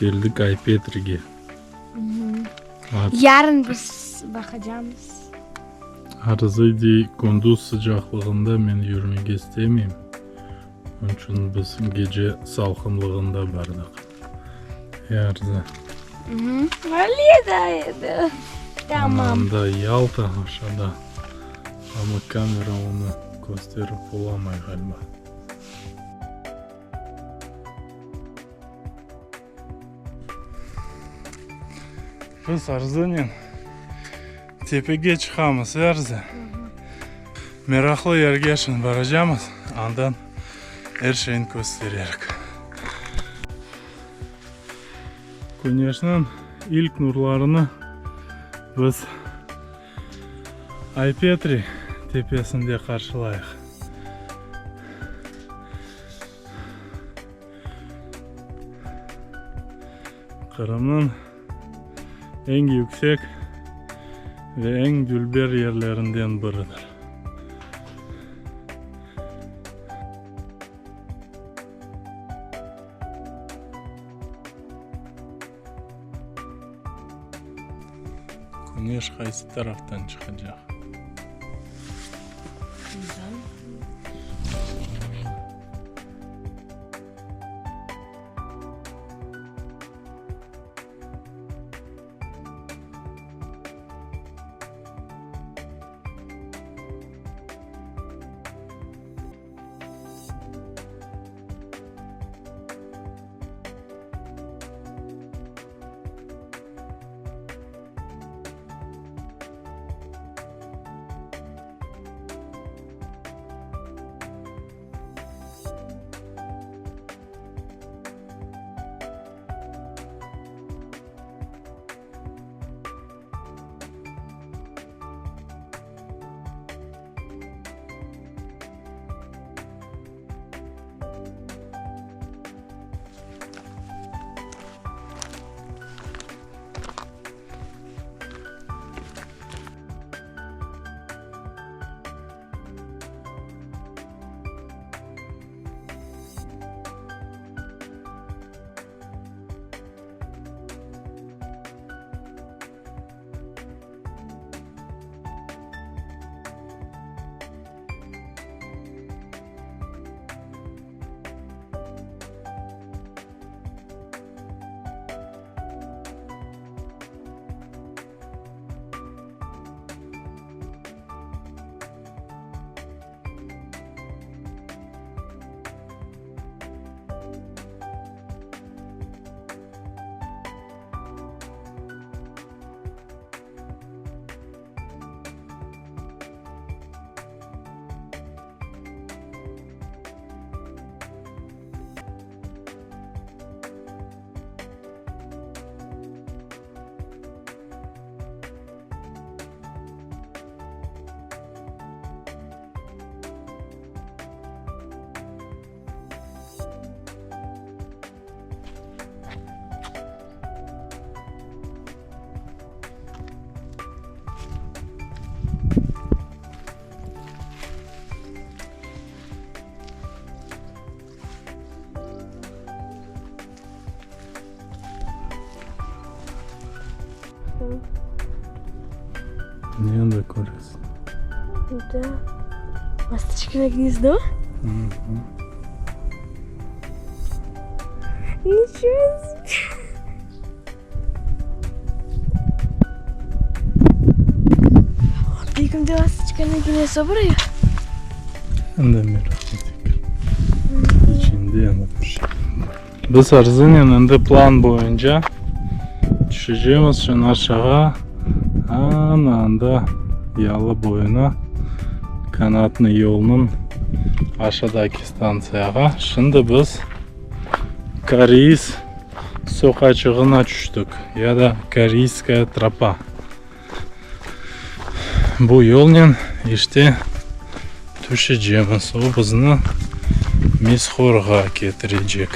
Keldik Ay-Petrige. Yarın biz baqacamız. Arzı dey, kündüz sıcaqlığında men yürmege istemeyim, onıñ içün biz gece salqınlığında bardıq. E, Arzı? Öyle da edi. Tamam. Anda Yalta aşağıda, amma kamera onı kösterip olamay ğaliba. Biz Arzınen tepege çıqamız, e, Arzı? Meraqlı yerge şimdi baracamız, andan er şeyni köstererik. Küneşniñ ilk nurlarını biz Ay-Petri tepesinde qarşılayıq. Qırımnıñ eñ yüksek ve eñ dülber yerlerinden biridir. Küneş qaysı taraftan çıqacaq? Ne anda köresiñ? Da. Lastoçkino gnezdo? Niçego себе! Belki de lastoçkanıñ gnezdo buraya? Anda meraqlı degil. İçinde anda bir şey. Biz Arzınen endi plan boyunca tüşecemiz şimdi aşağı, ana anda yalı boyuna kanatnıy yolnıñ aşağıdaki stantsiyağa. Şimdi biz Koreiz soqaçığına tüştik, ya da Koreizskaya tropa. Bu yolnen işte tüşecemiz, o bizni Mishorğa ketirecek.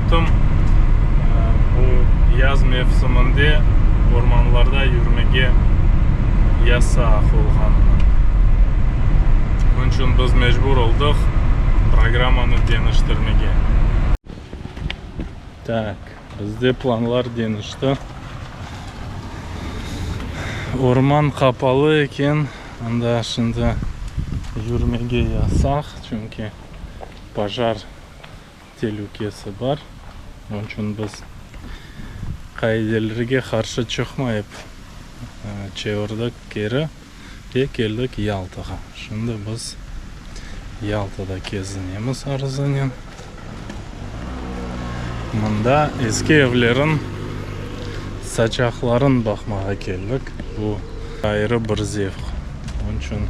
Unuttım, bu yaz mevsiminde ormanlarda yürmege yasaq olğanını. Onıñ içün biz mecbur oldıq programmanı deñiştirmege. Tak, bizde planlar deñişti. Orman qapalı eken, anda şimdi yürmege yasaq, çünki pojar telükesi bar. Onıñ içün biz qaidelerge qarşı çıqmayıp, çevirdik keri ve keldik Yaltağa. Şimdi biz Yaltada kezinemiz Arzınen. Mında eski evlerin saçaqların baqmağa keldik. Bu ayrı bir zevq. Onıñ içün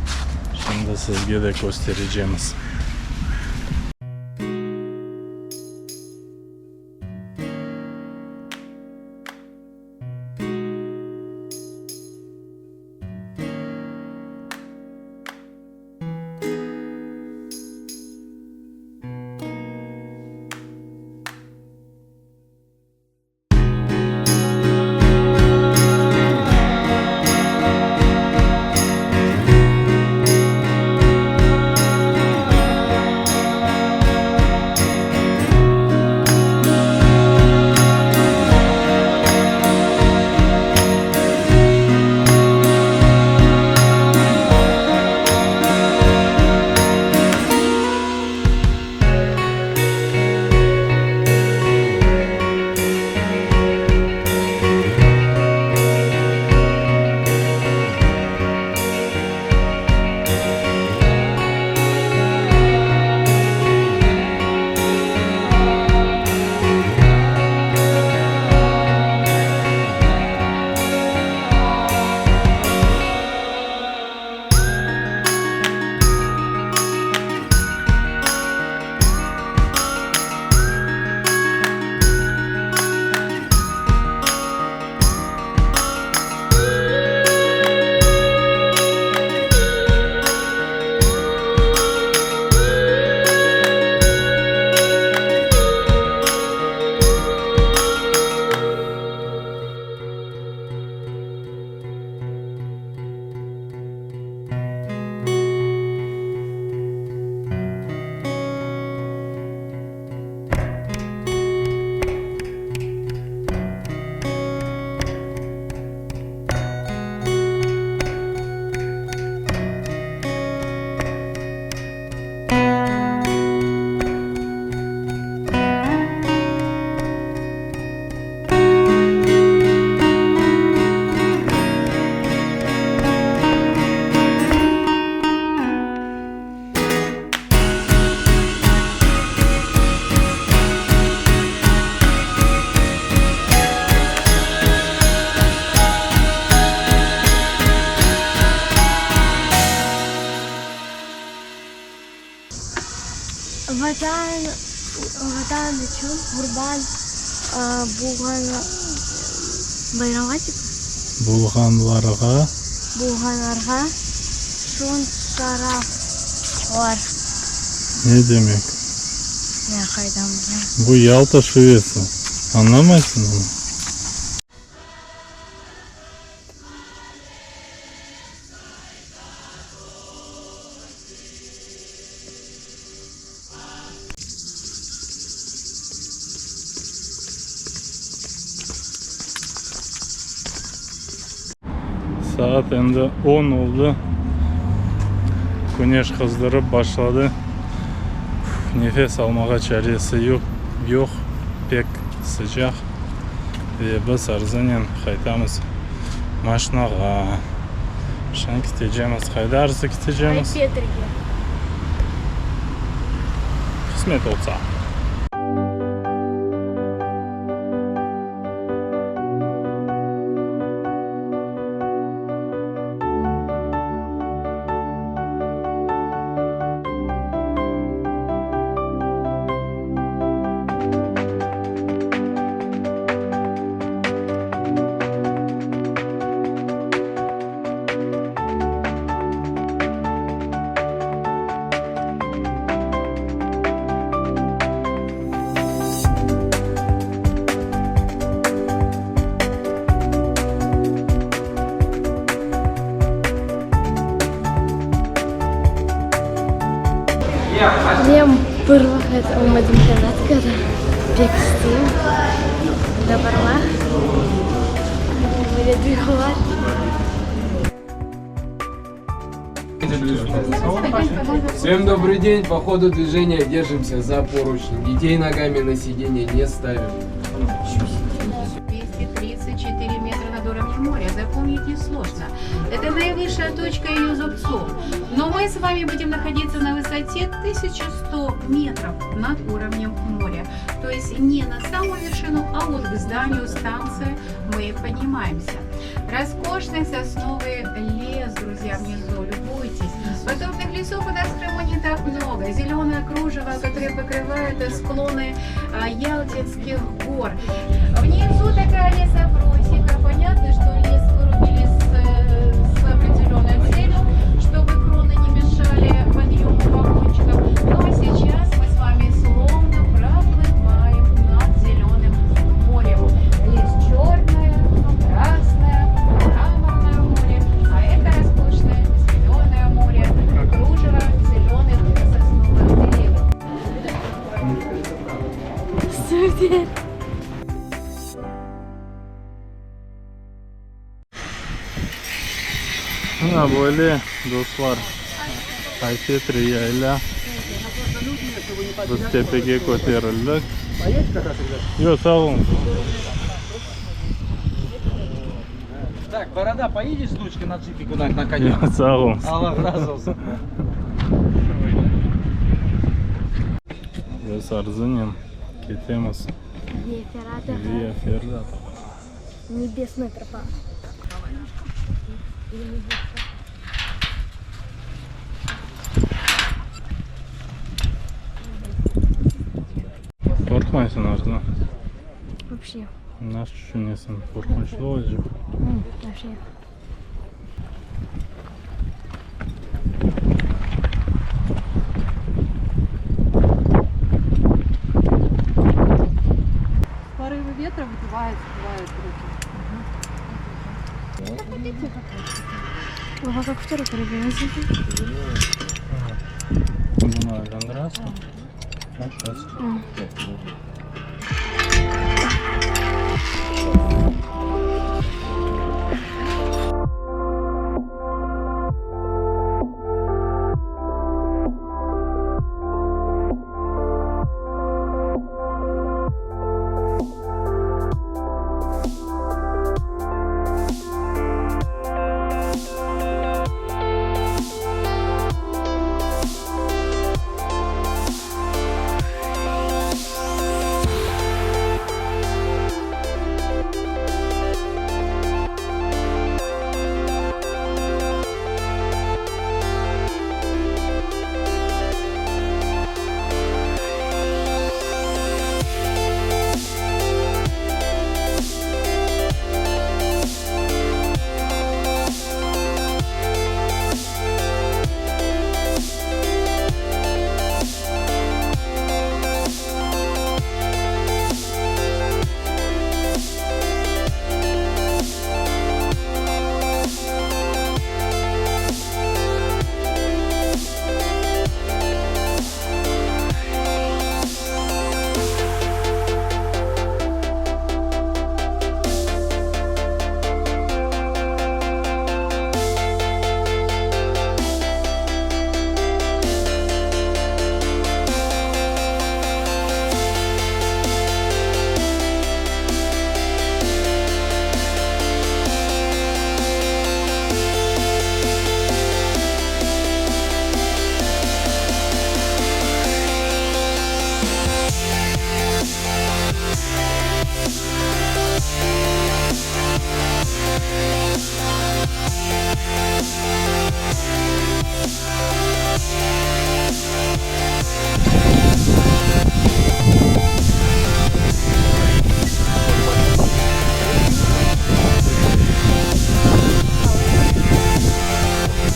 şimdi sizge de kösterecemiz. Vatan, Vatan içün qurban bulğan bayramğa tipi? Bulğanlarğa. Bulğanlarğa şun şaraplar. Ne demek? Ne qaydan bilem. Bu Yalta şivesi. Añlamaysıñmı? Saat endi on oldı. Küneş qızdırıp başladı. Nefes almağa çaresi yoq, yoq, pek sıcaq. Ve biz Arzınen qaytamız maşinağa. Şimdi ketecemiz. Qayda, Arzı, ketecemiz? Ay-Petrge. Qısmet olsa. Ümüdim Kanadkada pek isteyim anda barmaq. Böyle duyğular. Всем добрый день! По ходу движения держимся за поручни. Детей ногами на сиденье не ставим. 234 метра над уровнем моря. Запомнить несложно. Это наивысшая точка ее зубцов. Но мы с вами будем находиться на высоте 1100 метров над уровнем моря. То есть не на самую вершину, а вот к зданию станции мы поднимаемся. Роскошный сосновый лес, друзья, внизу. Любуйтесь. Подобных лесов у нас в Крыму не так много. Зеленое кружево, которое покрывает склоны Ялтинских гор. Внизу такая лесопросека. Понятно, что лес вырубили с определенной целью, чтобы кроны не мешали подъему вагончиков. Ну а сейчас мы с вами словно проплываем над зеленым морем. Лес черное, красное, мраморное море, а это роскошное зеленое море, кружево зеленых сосновых деревьев. Süper. Mına böyle, dostlar, Ay-Petri yaylâ. Biz tepege köterildik. Yoq, sağ oluñ. Так, Борода, поедешь с дочкой на джипе куда-нибудь на коне? Yoq, sağ oluñ. Allah razı olsun. Biz Arzınen ketemiz. Via Ferrata. Via Ferrata. Небесная тропа. Qorqmaysıñ, Arzı? Вообще. Nasıl tüşünesiñ, qorqunçlı olacaq? Вообще. Порывы ветра выдувают, сдувают руки. Ого, как второй пробилась. Bunı aylandırasıñ. Açasıñ.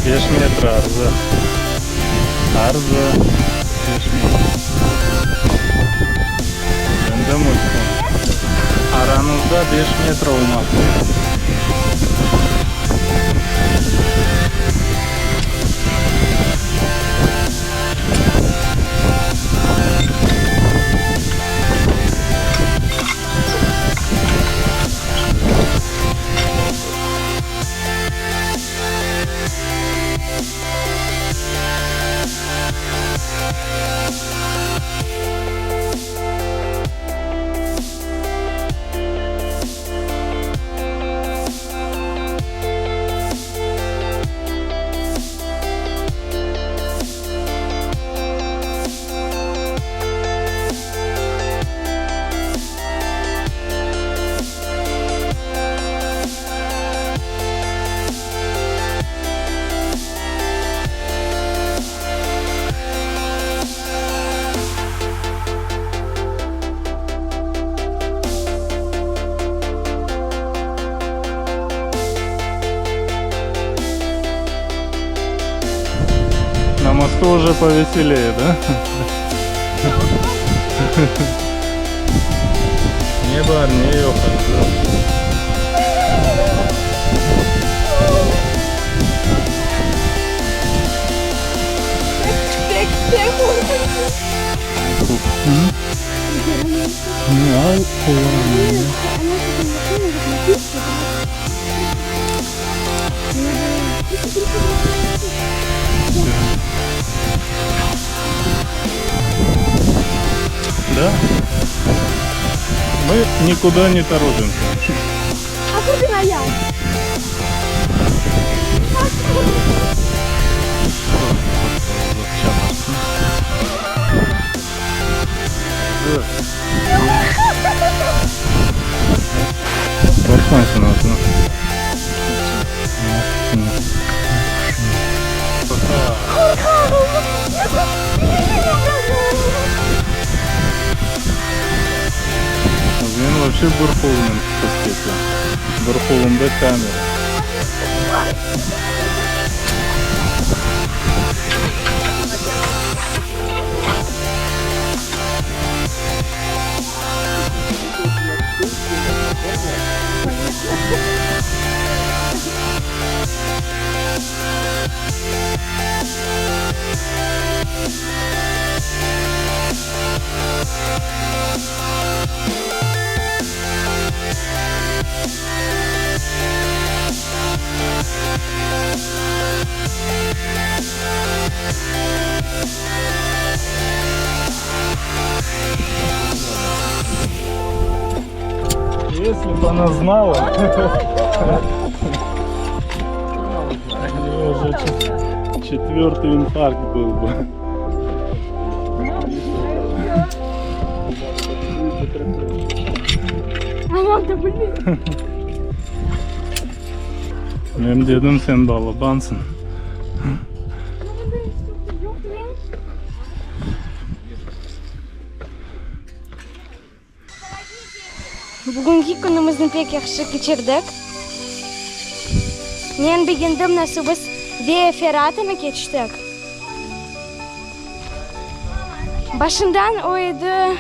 5 metr Arzı. Arzı 5 metr. Endi mümkün. Aranızda 5 metr olmaq kerek. Это уже повеселее, да? Ne bar, ne yoq Arzı? Да? Мы никуда не торопимся. А куда я? Qorqmaysıñ Arzı. Men вообще bir qolunen qız kete. Bir qolumda kamera. Если бы она знала, у нее уже четвертый инфаркт был бы. Aman da bilmeyim. Men dedim sen balabansıñ. Bugünki künümizni pek yahşı keçirdik. Men begendim nasıl biz Via Ferratanı keçtik. Başından o edi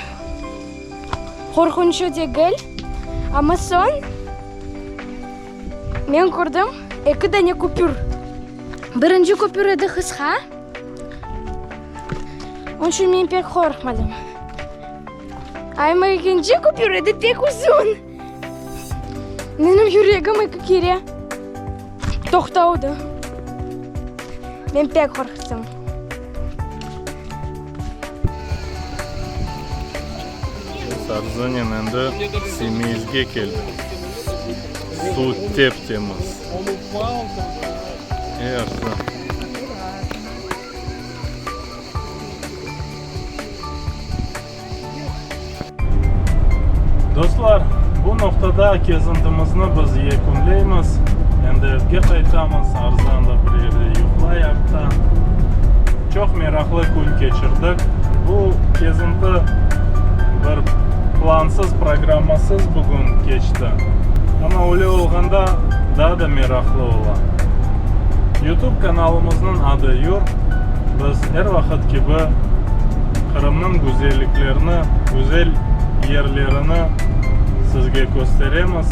qorqunçlı degil, amma soñ men kördim eki dane köpür. Birinci köpür edi qısqa, onıñ içün men pek qorqmadım. Amma ekinci köpür edi pek uzun. Menim yüregim eki kere toqtavdı. Men pek qorqtım. Biz Arzınen endi Simeizge keldik. Suv tep-temiz. Ey, Arzı. Dostlar, bu noqtada kezintimizni biz yekünleymiz. Endi evge qaytamız, Arzı anda bir yerde yuqlay artta. Çoq meraqlı kün keçirdik. Bu kezinti bir plansız, programmasız bugün keçti. Amma öyle olğanda daa da meraqlı ola. Youtube kanalımıznıñ adı Yur. Biz er vaqıt kibi Qırımnıñ güzelliklerini, güzel yerlerini sizge kösteremiz.